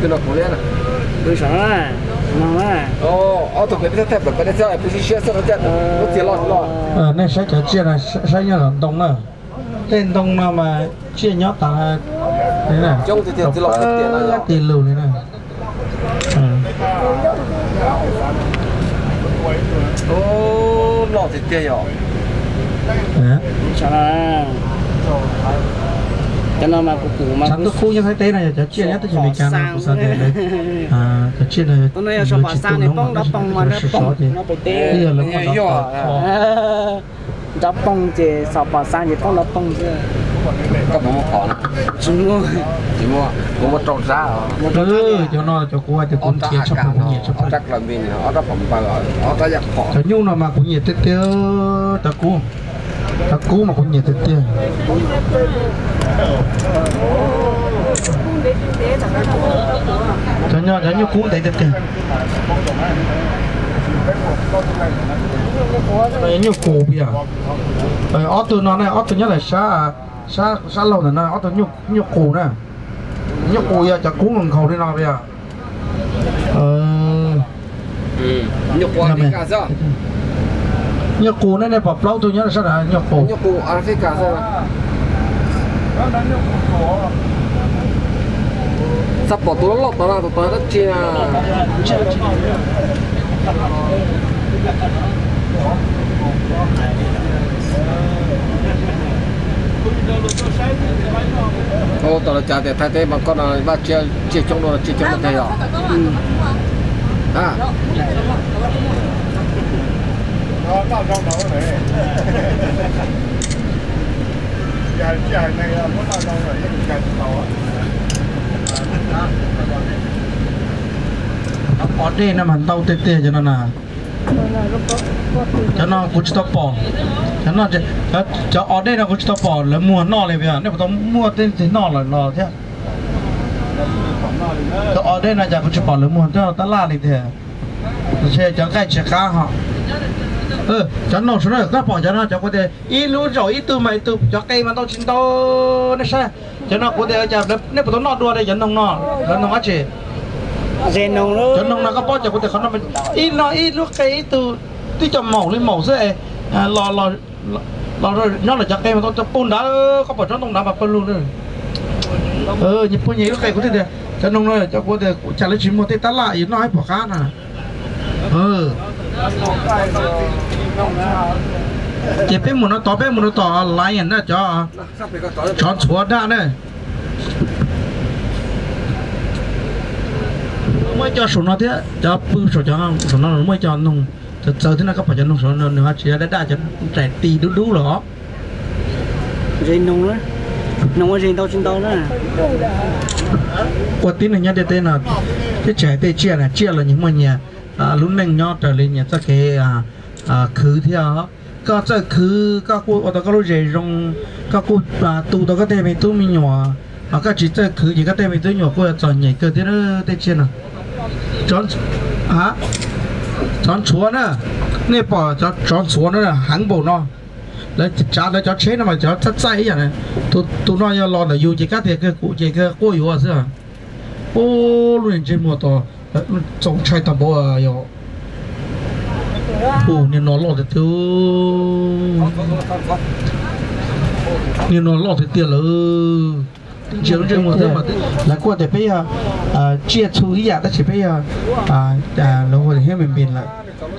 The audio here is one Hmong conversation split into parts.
Tus no kuv liab na. Tus saum no na, no na. Ob tug peb thaj thaj pem peb thiab peb sib siab xwb no thiaj lub txiaj loj loj. Nej saib cov tsiaj no, saib nyob ntoo na. Tej ntoo no mas tsiaj nyob tas li na. Coob tiag tiag, txij lub tiaj lug li na. Loj tiag tiag yom. Cov no mas kuv, kuv mas, tshav ntuj kub nyob Thaib teb no yog cov tsiaj nyob teb chaws Amelikas no kuv xav tias lawv, cov tsiaj no, no yog sov pom xaa, nws poob nrov poog mas nrov poog ces, yog lawv muaj nrov poog ces sov pom xaa ces poob nrov poog xwb. Koj puas muaj phom na? Tsis muaj. Tsis muaj, kuv muaj rau rab. Cov no cov kuv hais tias kuv nrhiav tshaj plaws, kuv nyiam tshaj plaws. Cov nyuj no mas kuv nyiam tiag tiag, cov kub, cov kub mas kuv nyiam tiag tiag. Cov, cov nyuj kub ntev tiag tiag. Nyuj qus yog ob tug no ne, ob tug nyob lawm sab, sab laug ntawm no ob tug nyuj qus na. Nyuj qus yog cov kub nkaus li no yog. Nyuj qus ne, nej pom plaub tug nyob sab na, nyuj qus. Xav pom tus loj loj tod na, tus tod dab tsi na? Ua tau lawv cas tias Thaib teb mas koj no vaj tsiaj coob dua, tsiaj coob dua tiag yog? Os dej no mas ntau tiag tiag cov no na. Cov no kuv tsis tau pom. Cov os dej no kuv tsis tau pom lawv muag noj li, nej puas tau muaj tej ntxig noj lawm los thiab? Cov os dej no cas kuv tsis pom lawv muag noj tab laj li tiag. Ntshe cov nqaij tsis qab ho. Cov noog saum no koj pom cov no, cov kuv tias ib lub zaum ib tug mas ib tug, cov qe mas ntau tsis ntau. Nej saib cov no kuv tias cas nej puas tau noj dua li cov noog no? Lawv noog dab tsi? Cov noog no koj paub cov kuv tias qhov no ib no ib lub qe ib tug, twb cov maum li maum xwb es los nyob lawm cov qe mas tau pug nrad, koj pom tsob ntoo nrad mas pawg lug na. Nyias pug nyias ib lub qe, kuv thiaj tias cov noog no cov kuv tias cas lawv tsis muag tej tab laj yuav noj ib puas qab na. Ces peb mus no tod, peb mus no tom lion na, cov tsov ntxhuav daj na. Muaj ib co saum no thiab, cov pw saum, cov saum no muaj ib co noog txawv txawv thiab no, koj pom cov noog saum no nws ho tsis yog daj daj, cov nraim tis dub dub los. Ua tib neeg nyob ntiaj teb no, twb tsis hais tej tsiaj na, tsiaj los nyias muaj nyias lub neej nyob raws li nyias txoj kev khwv thiab. Koj txawj khwv koj kuj ua tau koj lub zes zoo, koj kuj tu tau koj tej me tub me nyuam. Ho koj tsis txawj khwv ces koj tej me tub me nyuam kuj yuav txom nyem kawg thiab tej tsiaj no. Tsov ntxhuav na, nej pom cov tsov ntxhuav no heev npaum no, lawv tsav lawv cov tsheb no mas cov txaij txaij ib yam na. Tus no yog los ntawm yus ces kab tias kawg kuv ces kawg quaj yuav xwb. Ub, lub niag ntsej muag tod txaus ntshai tag npaum yog. Ub, niag no loj tiag tiag. Niag no loj tiag tiag lawm. Ntsia lub ntsej muag thiab mas lawv kuj tias peb yog tsiaj txhu ib yam tab sis peb yog, lawv hu human being lawm,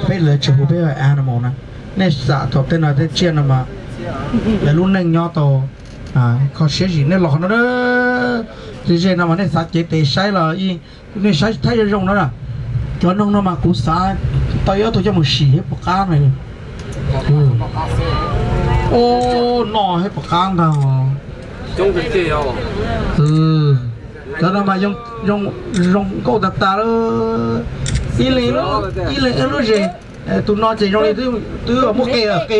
peb lawv tsis hu peb yog animal na. Nej xam thaum tej no tej tsiaj no mas lawv lub neej nyob tau kho siab zim. Nej los qhov no, ze ze no mas nej xav cev tes saib los nej saib thaib zoo zoo no na. Cov noog no mas kuv xav tau ib ob tug coj mus sim thiab puas qab na. Ub, noj thiab puas qab ntag. Cov no mas zoo nkauj tag tag lawm. Ib leeg ib lub zes. Tus no ces zoo li twb muaj qe, qe,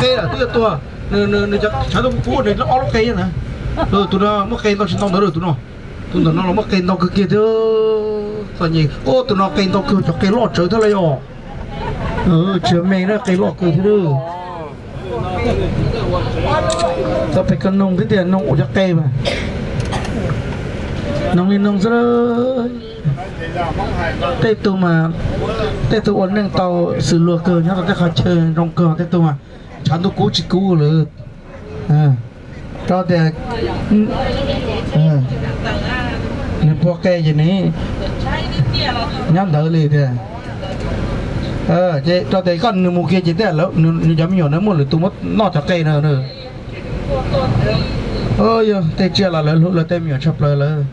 qe lawm twb yuav tuag. Nws, nws cov tshav ntuj kub nws ob lub qe na. Tus no muaj qe ntau tsis ntau ntawd lawm tus no. Tus ntawm no los muaj qe ntau kawg kiag thiab. Txom nyem, tus no qe ntau kawg, cov qe loj tsawv thiab lawm yom. Tsis me na, qe loj kawg thiab. Txog pem koj noog thiab tias noog ua cov qe mas. Noog li noog xwb. Tej tug mas, tej tug ua neej tau xws luag kawg nyob rau tej qhov chaw zoo kawg, tej tug mas tshav ntuj kub tsis kub lawm. Rau tias nws puag qe ces nws nyob ntawd li tias, ces rau tias koj nws mus kiag ces tej nws cov me nyuam na muaj lwm tus muab noj cov qe na. Yog tej tsiaj los lawv hlub lawv tej me nyuam tshaj plaws lawm.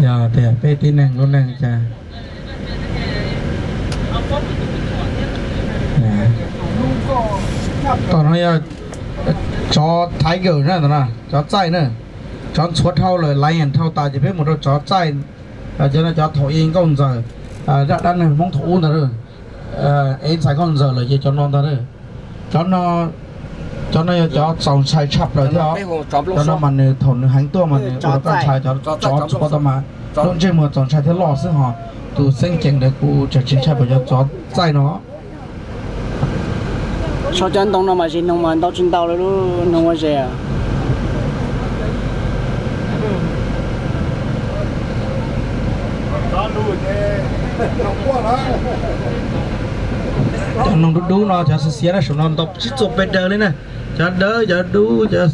Yog tias peb tib neeg lub neej cas, tom no yog tsov tiger na, cov txaij na, tsov ntxhuav dhau lawm, lion dhau tas ces peb mus rau tsov txaij, cov no cov thaum i nkauj ntxawm, zaj dab neeg Hmoob thaum ub ntag, ev ntxhais nkauj ntxawm lawm ces cov no ntag. Cov no, cov no yog cov txaus ntshai tshaj plaws thiab os. Cov no mas nws thaum nws heev tuaj mas nws ua rau koj ntshai, cov tsov ntxhuav tau mas lub ntsej muag txaus ntshai thiab loj xwb hos. Tus xeeb ceem ntawd kuv tseem tsis ntshai pam cov tsov txaij no. Sau cov ntoo no mas zis noog mas ntau tsis ntau lawm lub noog ua zes. Cov noog dub dub no cov xiav xiav na saum no ntau sib txuas pes daws li na. Cov dawb cov dub cov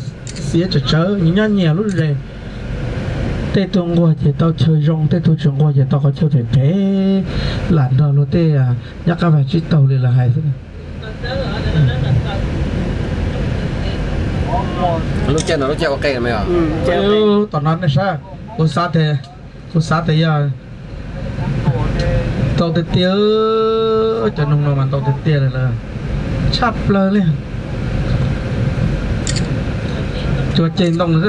xiav tsawv tsawv nyob nyias lub zes. Tej tug nquag ces tau chaw zoo, tej tug tsis nquag ces tau qhov chaw phem phem, lam nrog luag tej nyob qab vaj tsib taug li lawv hais xwb. Lub caij no lub caij ua qe. Tom no nej saib, kuv xav tias, kuv xav tias yog tau tiag tiag, cov noog no mas ntau tiag tiag li lawm, tshaj plaws li. Cua ceg ntoo xwb.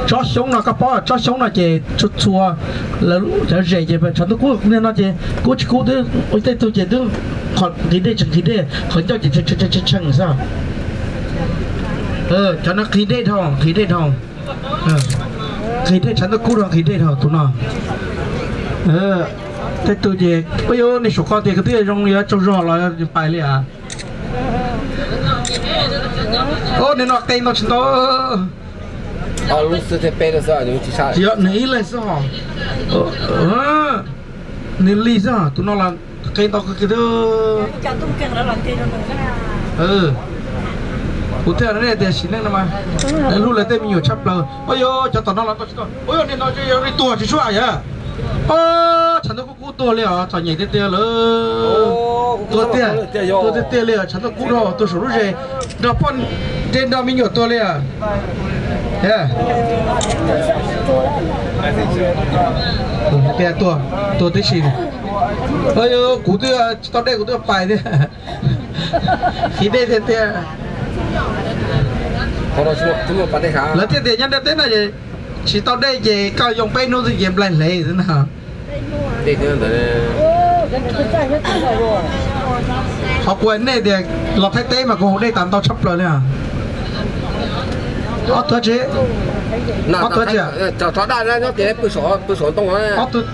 Tsob xyoob no koj paub, tsob xyoob no ces txhua txhua lawv cov zes ces tshav ntuj kub niag no ces kub tsis kub twb ua tej tug ces twb qhov nqhis dej tsis nqhis dej, qhov ncauj ces tshee xwb. Cov no nqhis dej dhau, nqhis dej dhau, nqhis dej, tshav ntuj kub dhau nqhis dej dhau tus no. Tej tug ces ua yuav nej saum ko tias kwv tij zoo yuav tsaug zog los pais li as. Ub, nws no qe ntau tsis ntau. Nws ib leeg xwb hos. Nws li xwb hos, tus no los qe ntau kawg kiag thiab. Kuv thiaj li tias sim neej no mas lawv hlub lawv tej me nyuam tshaj plaws. Ua yuav cov tom no los ntau tsis ntau. Ua yuav niag no li tuag tsis suav yam. Tshav ntuj kub kub tuag li os, txom nyem tiag tiag lawm. Tuag tiag, tuag tiag tiag li os, tshav ntuj kub dhau tuag saum lub zes, nrog poj, nrog me nyuam tuag li os. Tiag tuag, tuag tib si. Kuv twb tsis tau dej kuv twb pais thiab. Nqhis dej tiag tiag. Lawv thiaj tias nyob ntiaj teb no es tsis tau dej ces koj yoo peb hnub xwb ces nplaig hle xwb na. Qhov kuv hais nej tias los Thaib teb mas kuv haus dej tas ntau tshaj plaws li. Ob tuav tsev, ob tuav tsev. Ob tug,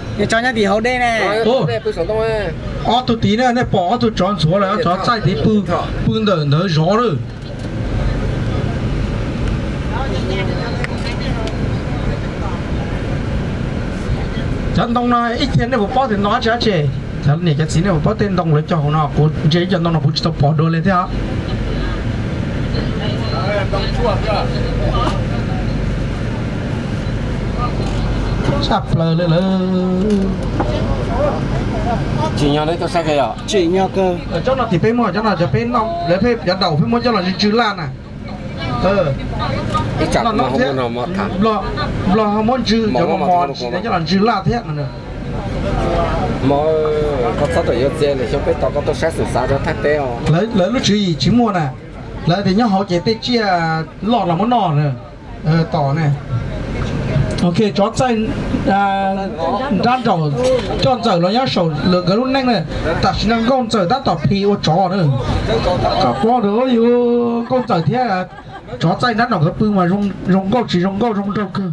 ob tug tid na, nej pom ob tug tsov ntxhuav lawm, tsov txaij tid pw, pw ntawm ntawd zov lawm. Cov ntoo no ib txhia nej puas paub tias ntoo dab tsi dab tsi? Cov niam cov txiv nej puas paub tej ntoo lawv cog hauv no? Kuv ntsia ib co ntoo no kuv tsis tau pom dua li thiab. Tshaj plaws li lawm. Tsim nyog, tsim nyog kawg. Cov no tim peb muaj, cov no cov peb noj, lawv peb cov daum peb muab coj los ntsw ntsw laj na. Nplog ho muab ntsw, cov mos mos tsis coj los ntsw laj thiab. Koj txhob tuaj yuav txiv, lwm xyoo peb tos koj tuaj saib xwm xav rau Thaib teb os. Lawv lub tswv yim tsis muaj na, lawv tias nyob hauv ces tej tsiaj loj los muab noj na. Tom ne, ok, tsov txaij nrab nraum coj ntxawm los nyob saum nkawd lub neej na. Tam sim no nkauj ntxawm tab tom phi ua tsov na. Koj pom ntawd, yus nkauj ntxawm thiab tsov txaij nrab nraum nkawd pw mas zoo nkauj tsis zoo nkauj, zoo nraug kawg.